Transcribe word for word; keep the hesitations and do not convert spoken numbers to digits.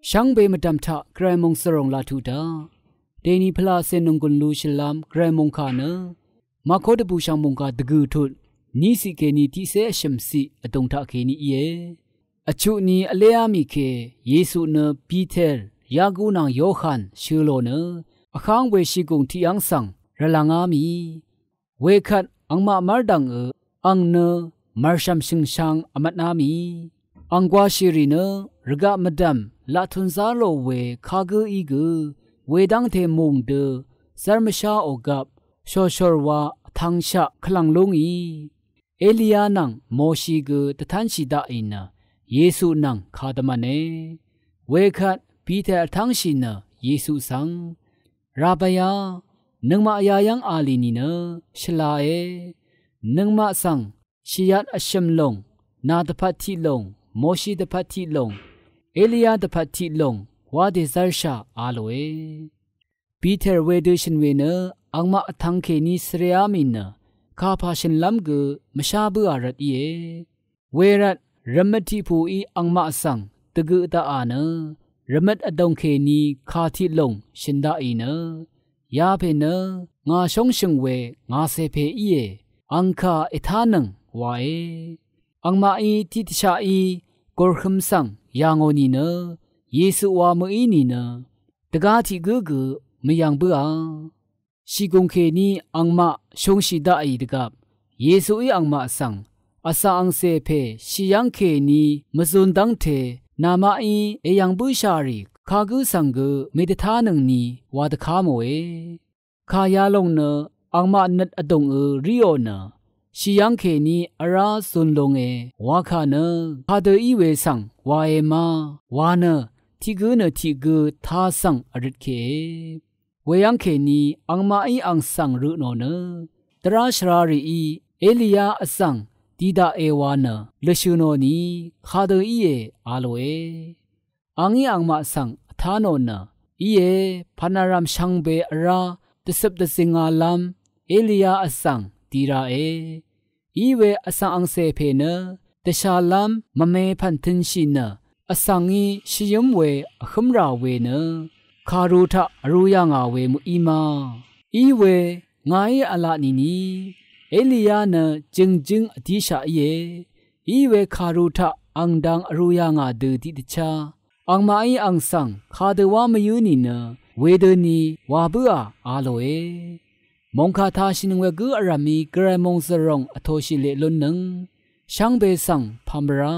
Shvngbe mvdv̀m taq gvray mòngzv̀ròng laq tuq daq, dèni pvlacè nònggùn lú shvlv́m gvray mòngkà nø màkó dvbùshv̀ng mòngkà dvgø̀ tut ní ciq kèní tiqcé vshø̀m ciq vdùng taq kèní íe. Vchuq ni vléá mì kè Yesu nø Piter, Yaku nvng Yohan shø̄ lò nø vháng we shìgùng tiq yv́ng svng rvlvngá mì. Wekvt angmaq mv́rdv̀ngø ang nø mv̀rshv̀m shø̀ngshang vmvtná mì. Ang gwashìrì nø rvgaq mvdv̀m laq tùnzá lò we kagǿí gø wedv́ngte mùng dø zv́rmvsháò gvp shòshòrwa vtv̄ngshaq kvlv̀ng lú ngì. Eliya nvng Moshi gø dvtv́nshì daqì nø Yesu nvng kadvmv̄ne. Wekvt Piter vtv́ngshì nø Yesu svng, Rabaya, nøngmaq yayv́ng a lì nìnø shvlae. Nøngmaq svng shìyat vshø̀m lòng, nà dvpvt tiq lòng, Moshi dvpvt tiq lòng, Eliya dvpvt tiq lòng wa dèzv́rshà a lòe. Piter wedø shø̀n we nø angmaq vtv̄ng kèní svreá mì nø kapà shø̀nlv́m gø mvshá bǿà rvt íe. Wervt rvmøt tiqpùí angmaq svng dvgø daqà nø rvmøt vdòng kèní kà tiq lòng shø̀n daqì nø, yapè nø ngà shóngshø̀ng we ngàcè pè íe, ang kà ètánøng wae. Angmaqí tiqdvshaqí gùrhøm svng yà ngò nìnø Yesu wa mø̀í nìnø dvgá tiq gǿ gø mvyv̀ng bǿà. Shìgùng kèní angmaq shungshì daqì dvgvp Yesuí angmaq svng vsvng angcè pè shì yv́ng kèní mvzun dv́ngte namaqí èyv̀ng bǿshà rì kagǿ svng gø mèdvtánøngni wa dvká mòe. Kà yalòng nø angmaq nøt vdùngø ríò nø shì yv́ng kèní vrá zun lunge wakà nø kadø í we svng wae ma wa nø tiq gǿ nø tiq gǿ tā svng vrøtkeqe. Weyv́ng kèní angmaqí ang svng rø tnò nø dvrá shvrarìí Eliya vzv̀ng di daqe wa nø lvshø̀ nò ni kadø íe a lòe. Angí angmaq svng vtá nò nø íe, pvnarv̀m shvngbe vrá dvcøp dvzingālv́m Eliya vzv̀ng di rāe. Iwe vsvng angcè pè nø dvshàlv́m mvme pv̀n tø̄nshì nø vsvngí shvyǿm we vhǿmrà we nø kàru taq vrū yà ngà we mø̀í ma. Iwe ngàí v̄la nìni Eliya nø jø̀ngjǿng vdíshaq íe. Iwe kàru taq ang dang vrū yà ngà dø tiqdvchá angmaqí ang svng kadø wá mvyǿ nìnø wedøni wa bǿà a lòe. Mòngkà tāshìnøng we gǿ vrv̀mí gvray mòngzø̀ròng vtōshì leq lúnnøng shvngbe svng pàmvrá